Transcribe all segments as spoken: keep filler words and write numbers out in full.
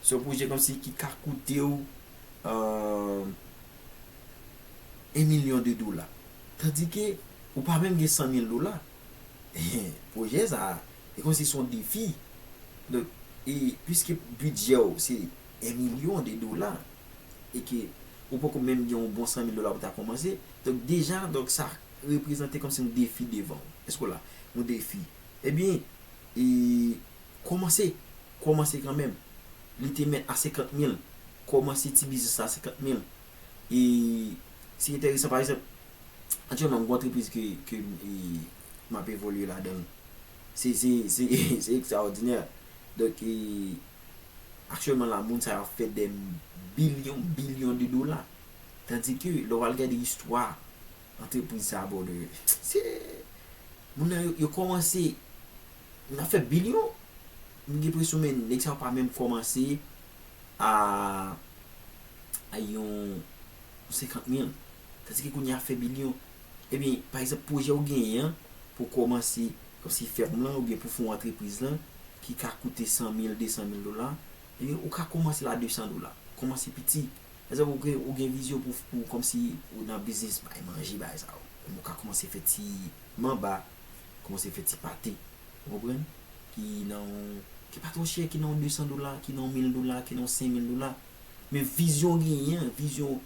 Se yon pwojè kòmsi ki ka koute w, euh, en milyon de dola. Tandike ou pa menm gen san mil dola. Pwojè sa a, e kòmsi se yon defi. Donk, e piske bidjè w se en milyon de dola, e ke ou poko menm gen yon bon san mil dola pou ta kòmanse, donk deja, donk sa reprezante kòmsi yon defi devan w. Èske w la? Yon defi. Ebyen, e kòmanse, kòmanse kanmenm. Li te mèt a senkant mil, kòmanse ti biznis la a senkant mil. E se enteresan, pa egzanp, aktyèlman, m gen yon antrepriz ke, ke e, m ap evolye ladan l. Se, se, se, se ekstraòdinè. Donk, e, aktyèlman la, moun sa yo ap fè dè bilyon, bilyon de dola. Tandike, lè w al gade istwa antrepriz sa a, brother, se, moun nan yo, yo kòmanse, nan fè bilyon. M gen enpresyon, men, nèg sa yo pa menm kòmanse a, a yon senkant mil. Tandike kounye a fè bilyon. Ebyen, pa egzanp, pwojè w genyen an, pou kòmanse, kòmsi fèm lan, oubyen pou fè yon antrepriz lan, ki ka koute san mil, de san mil dola, ebyen, ou ka kòmanse la de san dola. Kòmanse piti. Egzanp, ou gen, ou gen vizyon pou, pou kòmsi ou nan biznis bay manje, bay sa yo. Ou ka kòmanse fè ti manba, kòmanse fè ti pate. Ou konprann? Ki nan, ki pa twò chè, ki nan de san dola, ki nan mil dola, ki nan senk mil dola. Men vizyon w genyen an, vizyon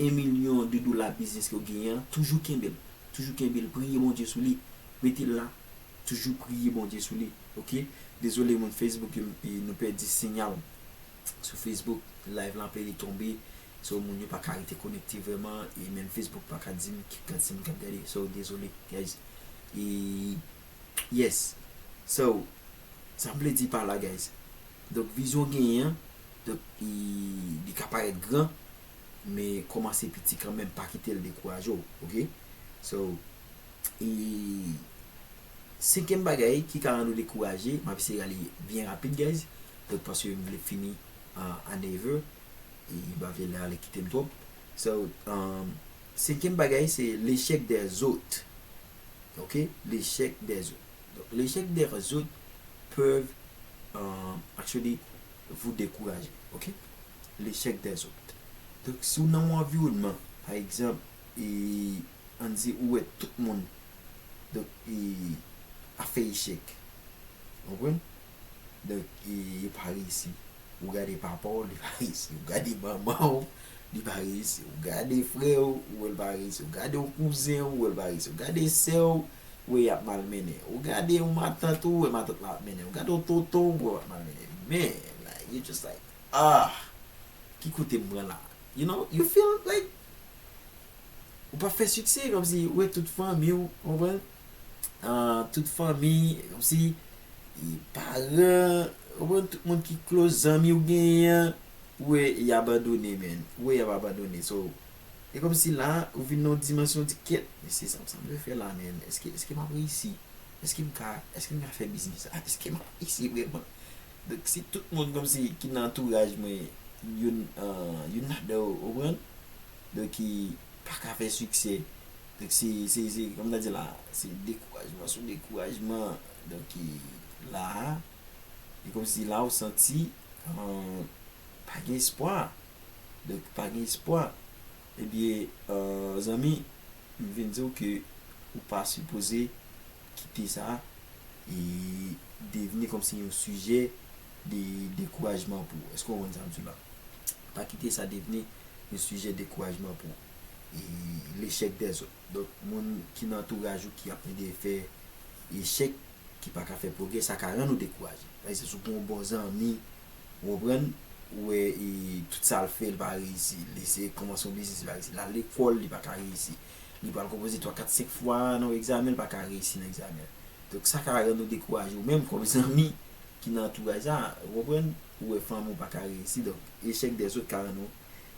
en milyon de dola biznis ke w genyen an, toujou kenbe l. Toujou kenbe l, priye Bondye sou li. Rete la, toujou priye Bondye sou li. Oke? Dezole moun Facebook, e, e nou pèdi siyal sou Facebook, live lan ap tonbe. So, moun yo pa ka rete konekte vrèman, e menm Facebook pa ka di m ki kantite moun k ap gade. So, dezole, guys. E, yes. So, sa m vle di pa la, guys. Donk, vizyon w genyen an, donk, e, li ka parèt gran, men kòmanse piti kanmenm, pa kite l dekouraje w, oke? So, e senkyèm bagay ki ka rann ou dekouraje, m ap eseye ale byen rapid, guys. Donk, paske m vle fini a, a nèv è, e m pa vle ale kite m twòp. So, um, senkyèm bagay, se l'échec des autres. Ok? L'échec des autres. Donc, l'échec des autres peuvent, euh, actually vous décourager. Ok? L'échec des autres. Donk, si w nan yon anviwònman, pa egzanp, e, ann di ou wè tout moun, donk, e, ap fè echèk. Ou konprann? Donk, e, yo pa reyisi. Ou gade papa w, li pa reyisi. Ou gade manman w, li pa reyisi. Ou gade frè w, ou wè l pa reyisi. Ou gade yon kouzen w, ou wè l pa reyisi. Ou gade sè w, ou wè y ap malmennen. Ou gade yon matant ou, ou wè matant la ap mennen. Ou gade yon tonton w, ou wè l ap malmennen. Men, like, you just like, ah, ki kote m pran la? You know, you feel like ou pa fè siksè, kòmsi ou wè tout fanmi w, ou konprann? Ah, tout fanmi, kòmsi, e, paran, ou konprann, tout moun ki close, zanmi w genyen an, ou wè y abandone, man. Ou wè y ap abandone. So, e kòmsi la, ou vin nan yon dimansyon, ou di, kèt, men se sa, sa m dwe fè la, man. Èske, èske m ap reyisi? Èske m ka, èske m ka fè biznis sa? Èske m ap reyisi vrèman? Donk, si tout moun kòmsi ki nan antouraj mwen, youn, ah, youn ladan yo, ou konprann? Donk, ki pa ka fè siksè. Donk, se, se, se, kòm n a di la, se dekourajman sou dekourajman. Donk, e, la a, e kòmsi la ou santi, ah, pa gen espwa. Donk, pa gen espwa. Ebyen, ah, zanmi, m vin di w ke ou pa sipoze kite sa e devni kòmsi yon sijè de dekourajman pou ou. Èske w konprann sa m di w la? Pa kite sa devni yon sijè dekourajman pou ou. E l'échec des autres. Donk, moun ki nan antouraj ou ki ap tande fè echèk, ki pa ka fè pwogrè, sa ka rann ou dekouraje. Pa egzanp, si w gen yon bon zanmi, ou konprann, ou wè, e, tout sa l fè, li pa reyisi. Li eseye kòmanse yon biznis, li pa reyisi. L al lekòl, li pa ka reyisi. Li pral konpoze twa, kat, senk fwa nan yon egzamen, li pa ka reyisi nan egzamen. Donk, sa ka rann ou dekouraje. Ou menm, kòm zanmi ki nan antouraj sa, ou konprann, ou wè fanmi w pa ka reyisi. Donk, échec des autres ka rann ou,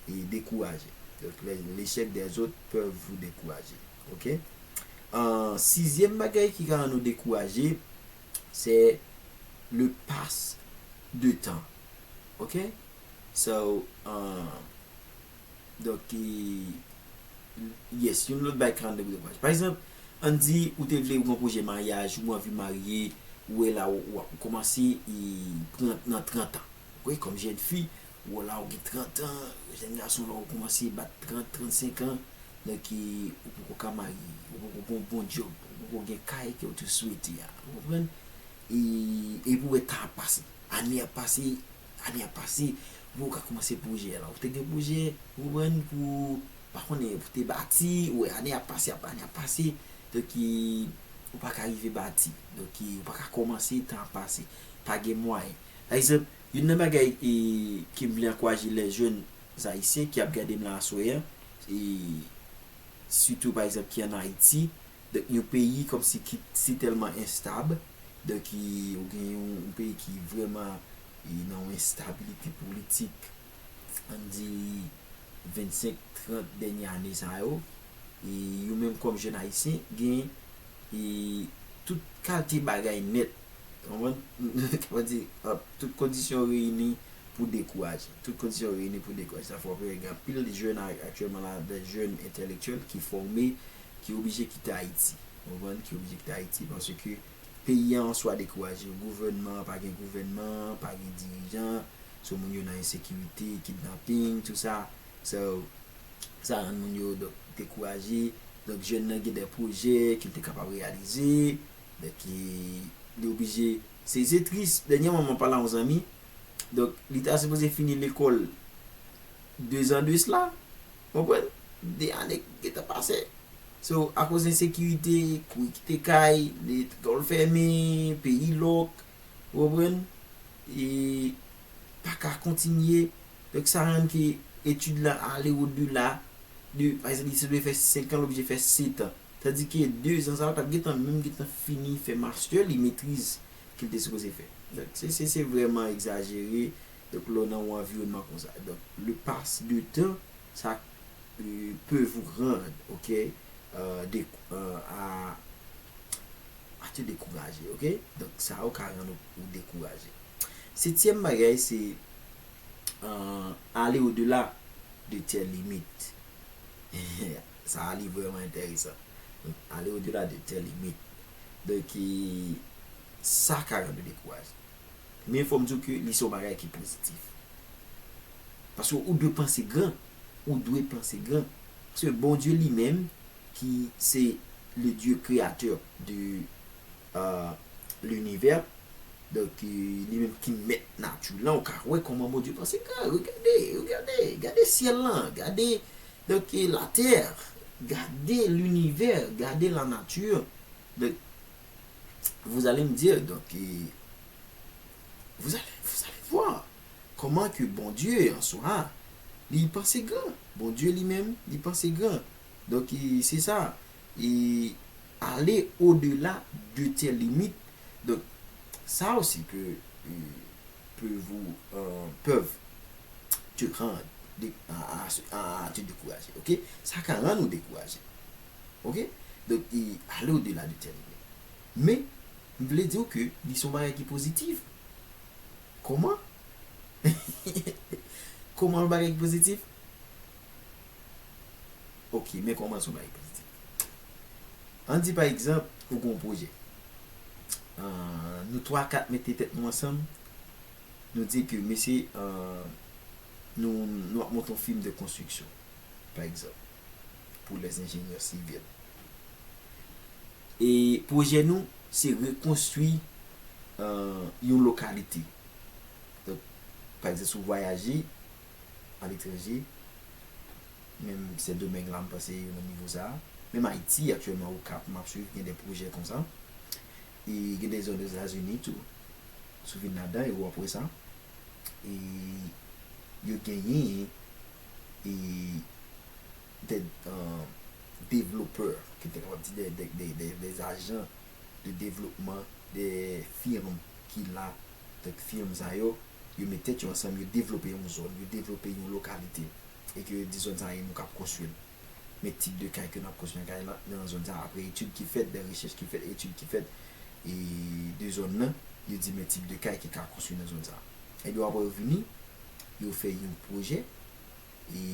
e, dekouraje. Donk, les, l'échec des autres peuvent vous décourager. Ok? Ah, sizyèm bagay ki ka rann ou dekouraje, se le pass de tan. Ok? So, ah, donk, e, yes, yon lòt bagay ka rann ou dekouraje. Pa egzanp, ann di ou te vle yon pwojè maryaj, ou anvi marye, ou wè la, ou, ou, ou kòmanse, e, trant, nan trant an. Wi, kòm jèn fi, ou la ou gen trant an, jèn gason la ou kòmanse bat trant, trannsenk an, donk ou poko ka marye, ou poko gen yon bon djòb, ou poko gen kay ke ou te swete a, ou konprann? E, epi ou wè tan ap pase, ane ap pase, ane ap pase, ou poko ka kòmanse pwojè la. Ou te gen pwojè, ou konprann, pou, pa konnen, pou te bati, ou wè ane ap pase, ap, ane ap pase, donk ou pa ka rive bati, donk ou pa ka kòmanse, tan ap pase, pa gen mwayen. Pa egzanp, youn nan bagay e, ke m vle ankouraje lè jèn ayisyen ki ap gade m la aswè a, e sitou pa egzanp ki ann Ayiti, donk yon peyi kòmsi ki si tèlman enstab, donk ou gen yon, yon peyi ki vrèman e, nan yon enstabilite politik, ann di vennsenk, trant dènye ane sa yo, e yo menm kòm jèn ayisyen gen e, tout kalite bagay nèt, konprann? Kòman di, tout kondisyon reyini pou dekouraje. Tout kondisyon reyini pou dekouraje. Sa fè w wè gen anpil jèn aktyèlman la, de jèn entèlektyèl ki fòme, ki oblije kite Ayiti. Konprann? Ki oblije kite Ayiti paske peyi an swa dekouraje. Gouvènman an, pa gen gouvènman, pa gen dirijan. So, moun yo nan ensekirite, kidnaping, tout sa. So, sa rann moun yo, donk, dekouraje. Donk, jèn nan gen de pwojè ke l te kapab reyalize. Donk, li oblije. Se, se tris. Dènyèman, mwen pale a yon zanmi. Donk, li ta sipoze fini lekòl de zan de sila. Konprann? De ane gentan pase. So, akoz ensekirite, kouri kite kay, lekòl fèmen, peyi lòk, ou konprann? E pa ka kontinye. Donk, sa rann ke etid la ale odela de, pa egzanp, li sipoze fè senk an, l oblije fè sèt an. Tandike de zan sa yo t ap gentan menm gentan fini fè master li, metriz ke l te sipoze fè. Donk, se, se, se vrèman egzajere. Donk, lè w nan yon anviwònman konsa. Donk, le passe de temps, ça euh, peut vous rendre, ok, euh, de, euh, à, à te décourager, ok? Donk, sa yo ka rann ou, ou dekouraje. Setyèm bagay, se euh, aller au-delà de tes limites. Sa a li vrèman enteresan. Donk, aller au-delà de tes limites. Donk, e, sa ka rann ou dekouraje. Men fò m di w ke li se yon bagay ki pozitif. Paske ou dwe panse gran. Ou dwe panse gran. Paske Bondye li menm, ki se le Dieu créateur de euh, l'univers, donk, e, li menm ki mèt nati lan, ou ka wè kòman Bondye panse gran. Regade, regade, gade syèl lan, gade, donk, e, la terre, gade l'univers, gade la nature. Donk, vous allez me dire, donk, e, vous allez, vous allez voir kòman ke Bondye an swa, li panse gran. Bondye li menm, li panse gran. Donk, e, se sa. E aller au-delà de tes limites. Donk, sa osi ke, e, peut vous, euh, peuvent te rendre de, à, à, à te décourager. Ok? Sa ka rann ou dekouraje. Ok? Donk, e aller au-delà de tes limites. Men, m vle di w ke li se yon bagay ki pozitif. Kòman? Kòman yon bagay ki pozitif? Ok, men kòman se yon bagay ki pozitif? Ann di, pa egzanp, ou gen yon pwojè. Ah, nou twa, kat mete tèt nou ansanm, nou di ke, mesye, ah, nou, nou ap monte yon fim de konstriksyon, pa egzanp, pou les ingénieurs civils. E pwojè nou, se rekonstwi, euh, yon lokalite. Donk, pa egzanp, si w vwayaje aletranje, menm Sendomeng la, m panse yo nan nivo sa a. Menm Ayiti, aktyèlman, Okap, m ap swiv, gen de pwojè konsa. E gen de zòn Ozetazini tou. Si w vin ladan, e w ap wè sa. E yo genyen, e de, euh, developè, ki te kapab di de, de, de, de, de ajan de devlopman, de firm ki la, donk firm sa yo, yo met tèt yo ansanm, yo devlope yon zòn, yo devlope yon lokalite, e ke yo di zòn sa yo nou k ap konstwi l. Men tip de kay ke n ap konstwi nan kay la, nan zòn sa, apre etid ki fèt, de rechèch ki fèt, etid ki fèt, e de zòn nan, yo di men tip de kay ki ka konstwi nan zòn sa. Epi apre yo vini, yo fè yon pwojè, e,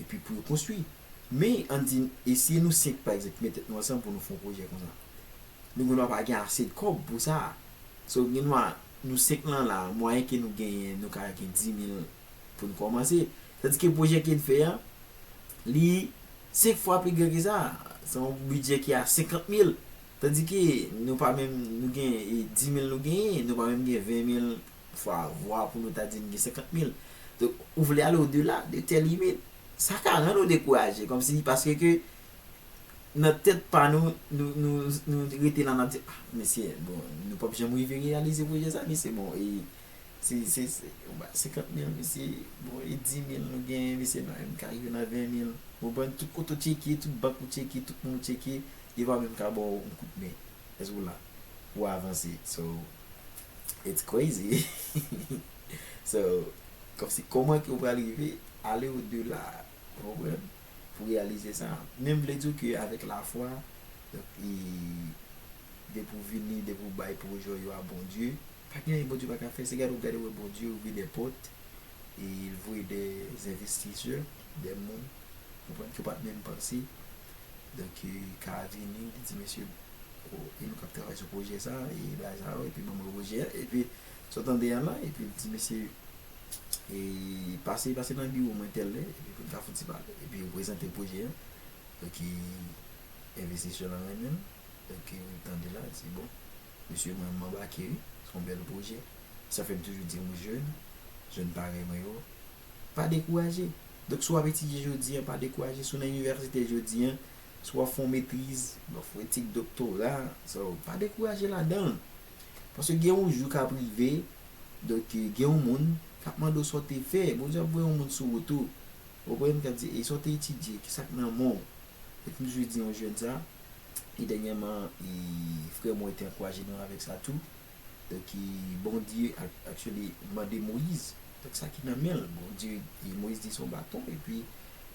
epi pou yo konstwi. Men, ann di, e si nou senk, pa egzanp, ki met tèt nou ansanm pou nou fè yon pwojè konsa? Nou gen dwa pa gen ase de kòb pou sa. So, gen dwa, nou senk lan la, mwayen ke nou genyen, nou ka gen dis mil pou n kòmanse. Tandike pwojè ke n fè a, li senk fwa pi gran ke sa. Se yon bidjè ki a senkant mil. Tandike nou pa menm, nou gen, e, dis mil nou genyen, nou pa menm gen ven mil fwa vwa pou nou ta di n gen senkant mil. Donk, ou vle ale odela de tèl limit. Sa ka rann ou dekouraje, kòmsi, paske ke nan tèt pa nou, nou, nou, nou rete la, n ap di, ah, mesye, bon, nou p ap janm rive reyalize pwojè sa, mesye, bon, e, se, se, se, yon ba, senkant mil, mesye, bon, e dis mil nou genyen, mesye, nou menm ka rive nan ven mil. Ou konprann, tout kote w tcheke, tout bank ou tcheke, tout moun ou tcheke, yo pa menm ka ba w yon kout men. Èske w la? Pou w avanse. So, it's crazy. So, kòmsi, kòman ke w pral rive ale odela, ou konprann? Pou reyalize sa. Men m vle di w ke avèk lafwa, donk, e, depi w vini, depi w bay pwojè w yo a Bondye, pa gen anyen Bondye pa ka fè, se gade w gade wè Bondye ouvri de pòt, e l voye de envestisè, de moun, konprann, ke w pa t menm panse. Donk, e, ka vini, li di, mesye, o, e nou k ap travay sou pwojè sa, e bagay sa yo, epi ban mwen pwojè a, epi sa w tande a la, epi l di, mesye, e pase, pase nan biwo mwen tèl lè, epi pou n ka fouti pale, epi yo prezante pwojè a. Donk, e, envestisè lan renmen l. Donk, e, ou tande la, di, bon, mesye, mwen, m anbake, wi, se yon bèl pwojè. Sa fè m toujou di yon jèn, jèn parèy mwen yo, pa dekouraje. Donk, si w ap etidye jodi a, pa dekouraje. Si w nan inivèsite jodi a, si w ap fè yon metriz, w ap fè yon etik doktora, so, pa dekouraje ladan l. Paske gen yon jou k ap rive, donk, gen yon moun k ap mande w sa w te fè. Bondye ap voye yon moun sou wout ou. Ou konprann? K ap di, e sa w te etidye, ki sa k nan men w? Donk, m toujou di yon jèn sa, e dènyèman, e frè mwen te ankouraje nou avèk sa tou. Donk, e, Bondye, ac-, actually, mande Moyiz. Donk, sa ki nan men l, Bondye, e Moyiz di se yon baton, epi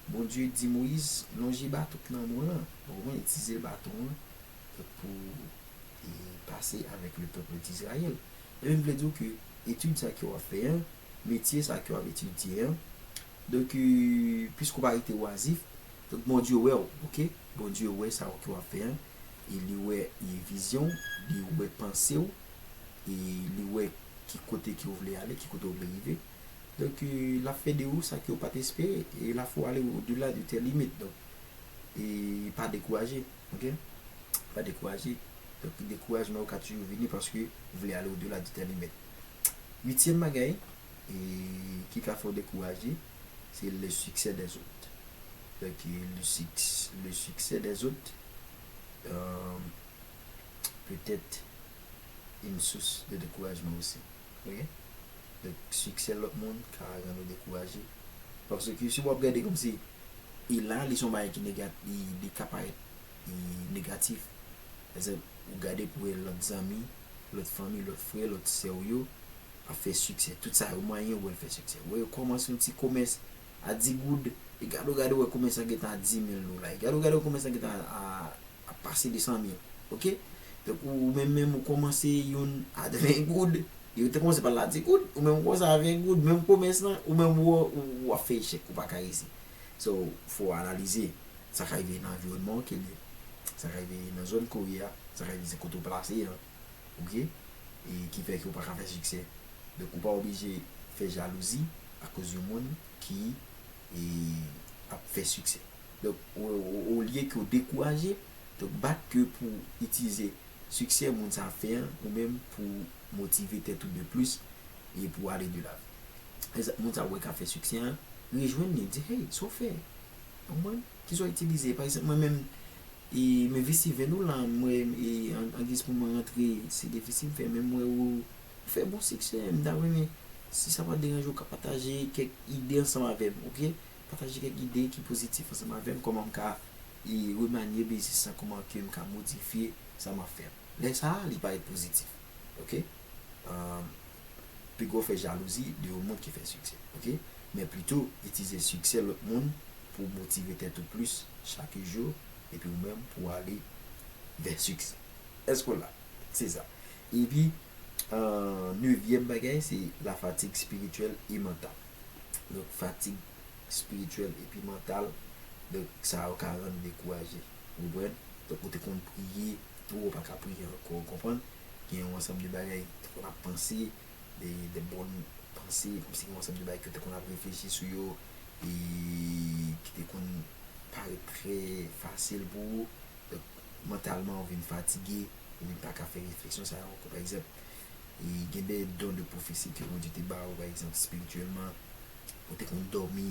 Bondye di Moyiz, lonje baton k nan men w lan. Ou konprann, itilize baton an, donk, pou, e, pase avèk le peuple d'Israël. E m vle di w ke etid sa ke w ap fè an, metye sa ke w ap etidye an, donk, e, piske w pa rete wazif, donk, Bondye wè w, oke? Bondye wè sa ke w ap fè an, e li wè, e, vizyon w, li wè panse w, e li wè ki kote ke w vle ale, ki kote w vle rive. Donk, e, l ap fè de ou sa ke w pa t espere, e l ap fè w ale odela de tèl limit. Donk, e pa dekouraje, oke? Pa dekouraje. Donk, dekourajman yo ka toujou vini paske w vle ale odela de tèl limit. Uityèm bagay, e, ki ka fè w dekouraje, se le succès des autres. Donk, e, le suc-, le succès des autres, euh, peut être une source de découragement aussi. Oke? Donk, siksè lòt moun ka rann ou dekouraje. Paske si w ap gade kòmsi, e la, li se yon bagay ki nega-, li, li ka parèt, e, negatif. Pa egzanp, ou gade pou wè lòt zanmi, lòt fanmi, lòt frè, lòt sè w yo ap fè siksè. Tout sa yo mwayen yo wè l fè siksè. Ou wè yo kòmanse yon ti komès a dis goud, e gade w gade w wè komès lan gentan a dis mil dola. E gade w gade w komès lan gentan a, a ap pase de san mil. Oke? Donk, ou menm menm, ou kòmanse youn a ven goud, yo te kòmanse pa l a dis goud, ou menm ou kòmanse a ven goud, menm komès lan, ou menm ou, ou, ou ap fè echèk, ou pa ka reyisi. So, fò w analize sa k rive nan anviwònman w ke l ye, sa k rive nan zòn ke w ye a, sa k rive se kote w plase an, oke? E ki fè ke w pa ka fè siksè. Donk, ou pa oblije fè jalouzi akoz yon moun ki, e, ap fè siksè. Donk, o, o, olye ke w dekouraje, donk, bat ke pou itilize siksè moun sa ap fè an, ou menm pou motive tèt ou de plis e pou ale de lavan. Egzanp, moun sa w wè k ap fè siksè an, rejwenn li, di, hey, sa w fè? Ou konprann? Kisa w itilize? Pa egzanp, mwen menm, e, m envesti ven dola m, mwen, e, an, an giz pou mwen rantre, se defisi m fè, men m wè ou fè bon siksè, m ta renmen, si sa pa deranje w, ka pataje kèk ide ansanm avè m, oke? Pataje kèk ide ki pozitif ansanm avè m, kòman m ka, e, remanye biznis lan, kòman ke m ka modifye sa m ap fè. Lè sa a, li parèt pozitif, oke? Ahn, piga w fè jalouzi de yon moun ki fè siksè, oke? Men pito, itilize siksè lòt moun pou motive tèt ou plis chak jou, epi ou menm pou w ale vè siksè. Èske w la? Se sa. Epi, ahn, nevyèm bagay, se la fatigue spirituelle et mentale. Donk, fatig espirityèl epi mantal, donk, sa yo ka rann ou dekouraje. Ou konprann? Donk, ou te konn priye, ou pa ka priye ankò, ou konprann? gen yon ansanm de bagay ke w te konn ap panse, de, de bòn panse, kòmsi gen yon ansanm de bagay ke w te konn ap reflechi sou yo, e ki te konn parèt trè fasil pou ou. Donk, mantalman, ou vin fatige, ou vin pa ka fè refleksyon sa yo ankò. Pa egzanp, e gen de don de pwofesi ke Bondye te ba ou, pa egzanp, espirityèlman, ou te konn dòmi,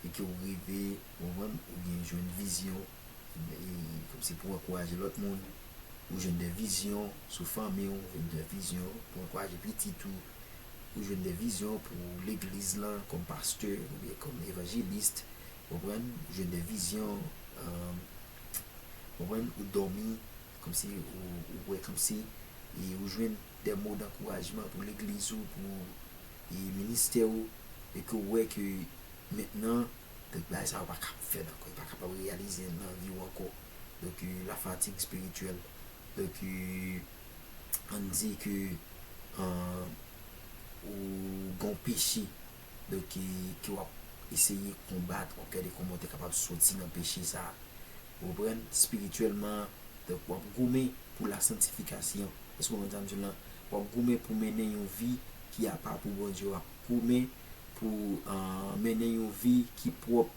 e ke ou reve, ou konprann, oubyen jwenn vizyon, e kòmsi pou ankouraje lòt moun, ou jwenn de vizyon sou fanmi w, ou jwenn de vizyon pou ankouraje pitit ou, ou jwenn de vizyon pou legliz lan, kòm pastè, oubyen kòm evanjelis, ou konprann, ou jwenn de vizyon, e, ou konprann, ou dòmi, kòmsi, ou, ou wè kòmsi, e ou jwenn de mo d'ankourajman pou legliz ou, pou, e ministè ou, e ke ou wè ke mentnan, donk, bagay sa yo pa kab fèt ankò, e pa kapab reyalize nan vi w ankò. Donk, e, la fatigue spirituelle. Donk, e, ann di ke, e, ou gen yon peche, donk, e, ke w ap eseye konbat, w ap gade kòman w te kapab soti nan peche sa a. Ou konprann? Espirityèlman, donk, w ap goumen pou la sanctification. Èske w konprann sa m di w lan? W ap goumen pou mennen yon vi ki apa pou Bondye. W ap goumen pou, e, mennen yon vi ki pwòp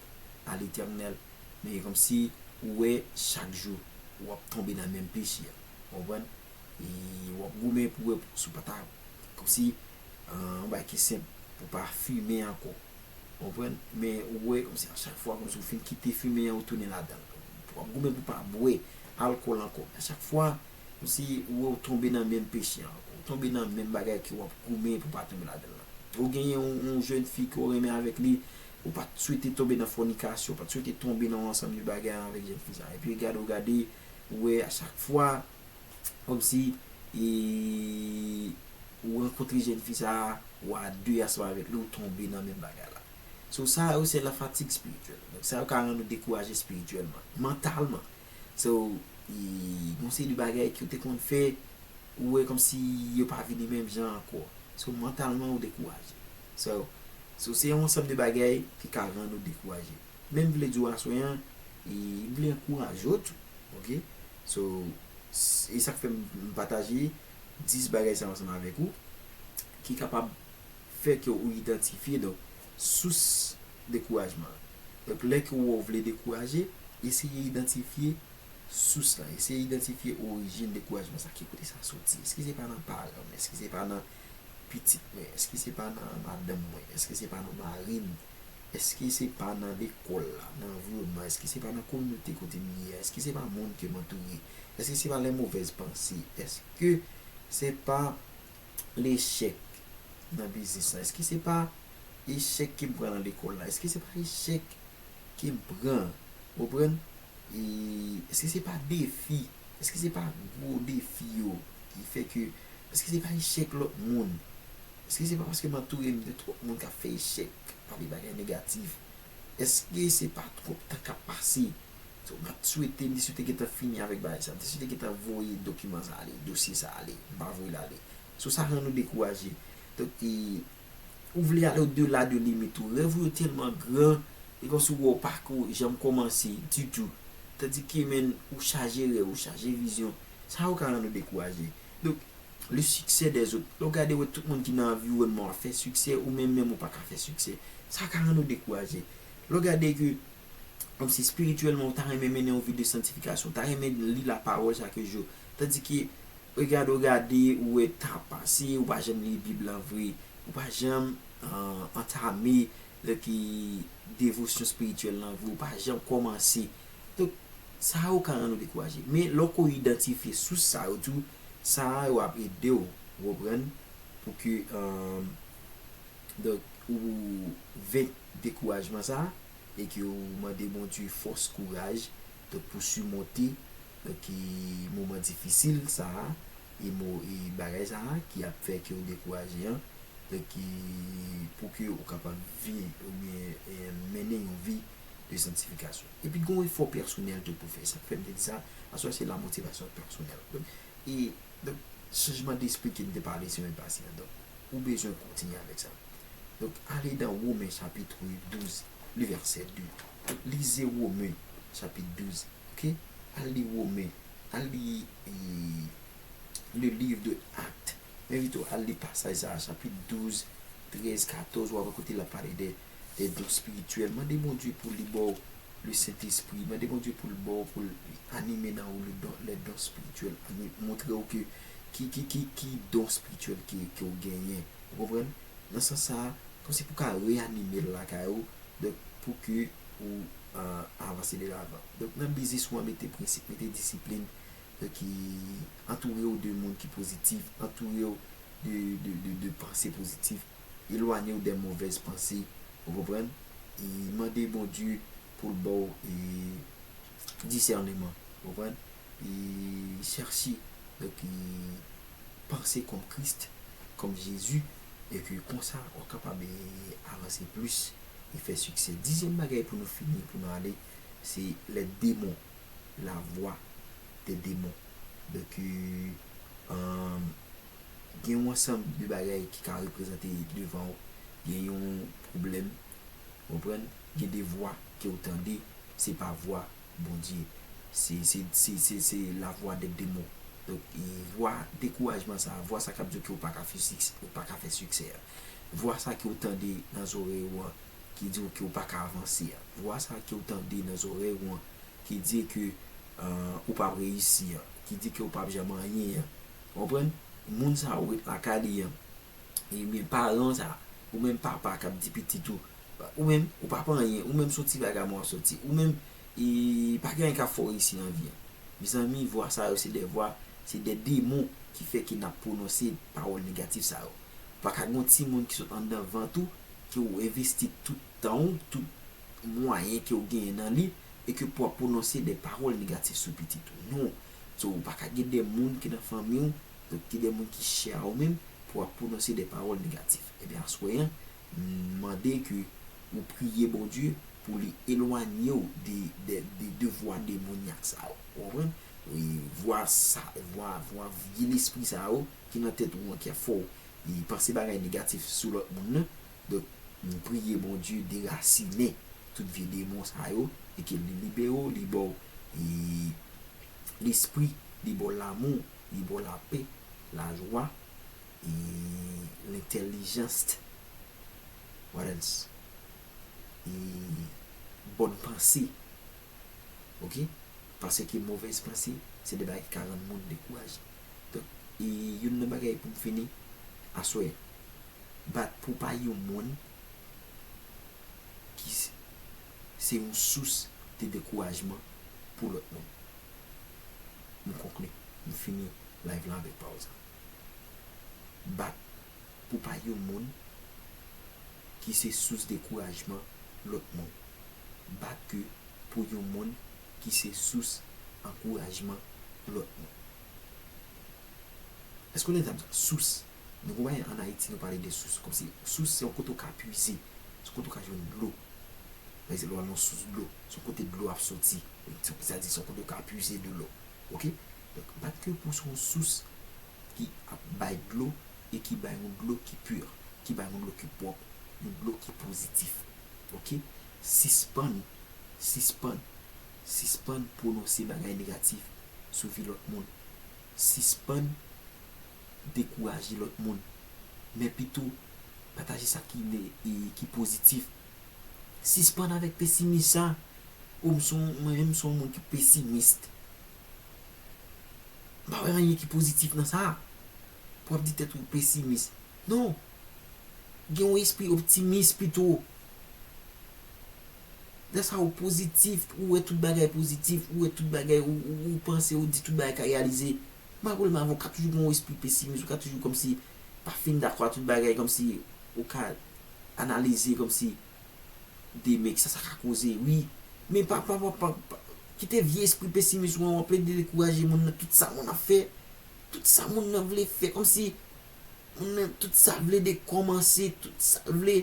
a Letènèl. Men kòmsi ou wè chak jou w ap tonbe nan menm peche a. Ou konprann? E w ap goumen pou wè si w pa ta, kòmsi, e, yon bagay ki senp, pou w pa fimen ankò. Ou konprann? Men ou wè kòmsi a chak fwa, kòmsi ou fin kite fimen an, ou tounen ladan l. W ap goumen pou w pa bwè alkòl ankò. A chak fwa, kòmsi ou wè ou tonbe nan menm peche an ankò. Ou tonbe nan menm bagay ke w ap goumen pou w pa tonbe ladan l lan. Ou genyen yon, yon jèn fi ke w renmen avèk li, ou pa t swete tonbe nan fònikasyon, ou pa t swete tonbe nan yon ansanm de bagay avèk jèn fi sa. Epi gade, ou gade, ou wè a chak fwa, kòmsi, e, ou rankontre jèn fi sa a, ou a de ansanm avèk li, ou tonbe nan menm bagay la. So, sa yo se la fatigue spirituelle. Donk, sa yo ka rann ou dekouraje espirityèlman, mantalman. So, e, gon seri de bagay ke w te konn fè, ou wè kòmsi yo pa vini menm jan ankò. So, mantalman, ou dekouraje. So, so se yon ansanm de bagay ki ka rann ou dekouraje. Men m vle di w aswè an, e m vle ankouraje w tou. Oke? So, s- e sa k fè m m pataje dis bagay sa yo ansanm avèk ou, ki kapab fè ke ou idantifye, donk, sous dekourajman an. Donk, lè ke w wè w vle dekouraje, eseye idantifye sous la, eseye idantifye orijin dekourajman sa. Ki kote sa soti? Èske se pa nan paran m? Èske se pa nan pitit mwen? Èske se pa nan madanm mwen? Èske se pa nan mari m? Èske se pa nan lekòl la, nan anviwònman? Èske se pa nan kominote kote m ye a? Èske se pa moun ke m antoure? Èske se pa les mauvaises pensées? Èske se pa lechèk nan biznis la? Èske se pa echèk ke m pran nan lekòl la? Èske se pa echèk ke m pran? Ou konprann? E èske se pa defi? Èske se pa gwo defi yo ki fè ke, èske se pa echèk lòt moun? Èske se pa paske m antoure m de twòp moun k ap fè echèk, pale bagay negatif? Èske se pa twòp tan k ap pase? So, m t ap swete, m te swete gentan fini avèk bagay sa, m te swete gentan voye dokiman sa ale, dosye sa ale, m pa voye l ale. So, sa rann ou dekouraje. Donk, e, ou vle ale odela de limit ou. Rèv ou yo tèlman gran, e kòmsi ou wè w pa ko janm kòmanse ditou. Tandike, men, ou chaje rèv, ou chaje vizyon. Sa yo ka rann ou dekouraje. Donk, le succès des autres. Lè w gade, wè tout moun ki nan anviwònman w ap fè siksè, ou menm menm ou pa ka fè siksè. Sa ka rann ou dekouraje. Lè w gade ke, kòmsi espirityèlman, ou ta renmen mennen yon vi de santifikasyon, ou ta renmen li lapawòl chak jou. Tandike, regade, w gade, ou wè tan ap pase, ou pa janm li Bib lan vre, ou pa janm, e, antame, donk, e, devosyon espirityèl lan vre, ou pa janm kòmanse. Donk, sa yo ka rann ou dekouraje. Men, lè w ko idantifye sous sa yo tou, sa yo ap ede w, ou konprann, pou ke, e, donk, ou venk dekourajman sa, e ke ou mande Bondye fòs, kouraj, donk, pou simonte, donk, e, moman difisil sa, e mo-, e bagay sa ki ap fè ke ou dekouraje an, donk, e, pou ke ou kapab vi-, oubyen, e, mennen yon vi de santifikasyon. Epi, gen yon efò pèsonèl tou pou fè. Sa k fè m te di sa, aswè se la motivation personnelle. Donk, e, donk, chanjman despri ke m te pale semèn pase an. Donk, ou bezwen kontinye avèk sa. Donk, ale nan Women chapit douz, le vèsè de. Donk, lize Women chapit douz, oke? Al li Women, al li, e, le livre de Actes. Mwen envite w al li pasaj sa a, chapit douz, trèz, katòz, w a wè kote l ap pale de, de don espirityèl. Mande Bondye pou li ba w le Sentespri. Mande Bondye pou l ba w, pou l anime nan ou le don, le don espirityèl. Ani-, montre w ke ki, ki, ki, ki don espirityèl ke, ke w genyen. Ou konprann? Nan sans sa a, kòmsi pou ka reanime l lakay ou, donk, pou ke ou, euh, avanse de lavan. Donk, nan biznis ou an, mete prensip, mete disiplin, donk, ki antoure w de moun ki pozitif, antoure w de, de, de, de panse pozitif, elwanye w de movèz panse, ou konprann? E mande Bondye pou l ba w, e, disèneman, ou konprann? E chèche, donk, e, panse kòm Kris, kòm Jezi, e ke konsa, w kapab, e, avanse plis e fè siksè. Dizyèm bagay pou nou fini, pou nou ale, se les démons, la voix des démons. Donk, e, e, gen yon ansanm de bagay ki ka reprezante devan w. Gen yon pwoblèm, w konprann? Gen de vwa ke w tande, se pa vwa Bondye. Se, se, se, se, se la voix des démons. Donk, e vwa dekourajman sa, vwa sa k ap di w ke w pa ka fè siks-, ou pa ka fè siksè a. Vwa sa ke w tande nan zòrèy ou an, ki di w ke w pa ka avanse a. Vwa sa ke w tande nan zòrèy ou an, ki di ke, euh, ou p ap reyisi an, ki di ke w p ap janm anyen an. Ou konprann? Moun sa ou ret lakay li an. Ebyen, paran sa, ou menm papa k ap di pitit ou, ou menm, ou p ap anyen, ou menm se yon ti vagabon w ap soti, ou menm, e, pa gen anyen k ap fè w reyisi nan vi an. Mezanmi, vwa sa yo, se de vwa, se de demon ki fè ke n ap pwononse pawòl negatif sa yo. Ou pa ka gen yon timoun ki sot anndan vant ou, ke w envesti tout tan w, tout mwayen ke w genyen nan li, e ke pou w ap pwononse de pawòl negatif sou pitit ou. Non. So, ou pa ka gen de moun ki nan fanmi w, donk, ki de moun ki chè a ou menm, pou w ap pwononse de pawòl negatif. Ebyen, aswè an, m mande ke ou priye Bondye pou li elwanye w de, de, de, de vwa demonyak sa yo. Ou konprann? E vwa sa, vwa, vwa vye lespri sa yo ki nan tèt ou an, ki ap fè w, e, panse bagay negatif sou lòt moun nan. Donk, nou priye Bondye derasinen tout vye demon sa yo, e ke li libere w, li ba w, e, lespri, li ba w lamou, li ba w lapè, lajwa, e, lentèlijans. What else? E, bòn panse. Oke? Paske movèz panse, se de bagay ki ka rann moun dekouraje. Donk, e youn nan bagay pou m fini, aswè, bat pou pa yon moun ki s-, se yon sous de dekourajman pou lòt moun. M konkli, m fini live la avèk pawòl sa. Bat pou pa yon moun ki se sous dekourajman lòt moun. Bat ke pou yon moun ki se sous ankourajman lòt moun. Èske w konn sa m di sous? Nou gen yon bagay ann Ayiti, nou pale de sous. Kòmsi sous se yon kote w ka pwize, se yon kote w ka jwenn dlo. Pa egzanp, lè w al nan sous dlo, se yon kote dlo ap soti. Sa di se yon kote w ka pwize dlo. Oke? Donk, bat ke pou se yon sous ki ap bay dlo e ki bay yon dlo ki pi, ki bay yon dlo ki pwòp, yon dlo ki pozitif. Oke? Sispann, sispann, sispann pwononse bagay negatif sou vi lòt moun. Sispann dekouraje lòt moun. Men pito pataje sa ki ne-, e ki pozitif. Sispann avèk pesimis sa. O, m se yon, mwen menm, m se yon moun ki pesimis. M pa wè anyen ki pozitif nan sa. Pou w ap di tèt ou pesimis. Non. Gen yon espri optimis pito. Lè sa ou pozitif, ou wè tout bagay pozitif, ou wè tout bagay, ou, ou, ou panse, ou di tout bagay ka reyalize. M pa pwoblèm avè w, ou ka toujou gen yon espri pesimis, ou ka toujou kòmsi pa fin dakò a tout bagay, kòmsi ou ka analize kòmsi demen, kisa sa ka koze, wi. Men pa, pa, pa, pa, pa, kite vye espri pesimis ou an, w ap plede dekouraje moun nan, tout sa moun ap fè, tout sa moun nan vle fè, kòmsi moun nan, tout sa l vle dekòmanse, tout sa l vle.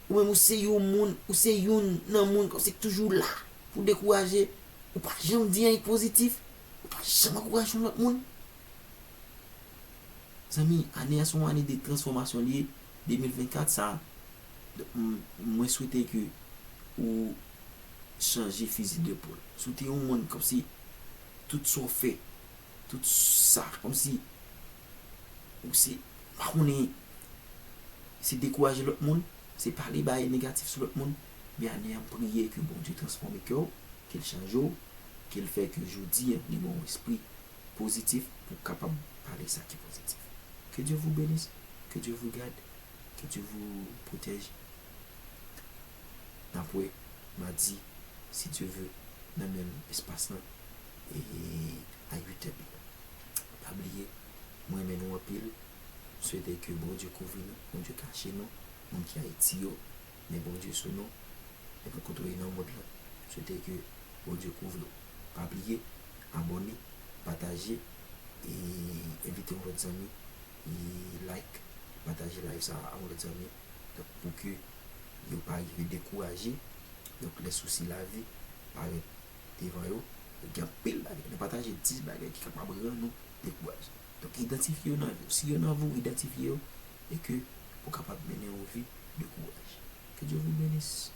Ou menm, ou se yon moun, ou se youn nan moun, kòmsi k toujou la pou dekouraje. Ou pa janm di anyen pozitif, ou pa janm ankouraje yon lòt moun. Zanmi, ane a se yon ane de transfòmasyon li ye, de mil vennkat sa, m-, mwen swete ke ou chanje fizi de pòl. Si w te yon moun kòmsi tout sa w fè, tout sa, kòmsi Ou se, pa konnen, se dekouraje lòt moun, se pale bagay negatif sou lòt moun. Men ane a, m priye ke Bondye transfòme kè w, ke l chanje w, ke l fè ke jodi a li ba w espri pozitif pou w kapab pale sa ki pozitif. Que Dieu vous bénisse, que Dieu vous garde, que Dieu vous protège. N ap wè madi, si Dye vle, nan menm espas lan, e a uit è pil. Pa bliye, mwen renmen nou anpil. M swete ke Bondye kouvri nou, Bondye kache nou, moun ki Ayiti yo, men Bondye sou nou, e pou kote w ye nan mond lan. M swete ke Bondye kouvri w. Pa bliye, abòne, pataje, e envite yon lòt zanmi, e like, pataje live sa a yon lòt zanmi. Donk, pou ke yo pa rive dekouraje, donk, lè sousi lavi parèt devan yo, yo gen anpil bagay. Nou pataje dis bagay ki kapab rann nou dekouraje. Donk, idantifye yo nan vi w. Si yo nan vi w, idantifye yo, e ke pou kapab mennen yon vi de kouraj. Que Dieu vous bénisse.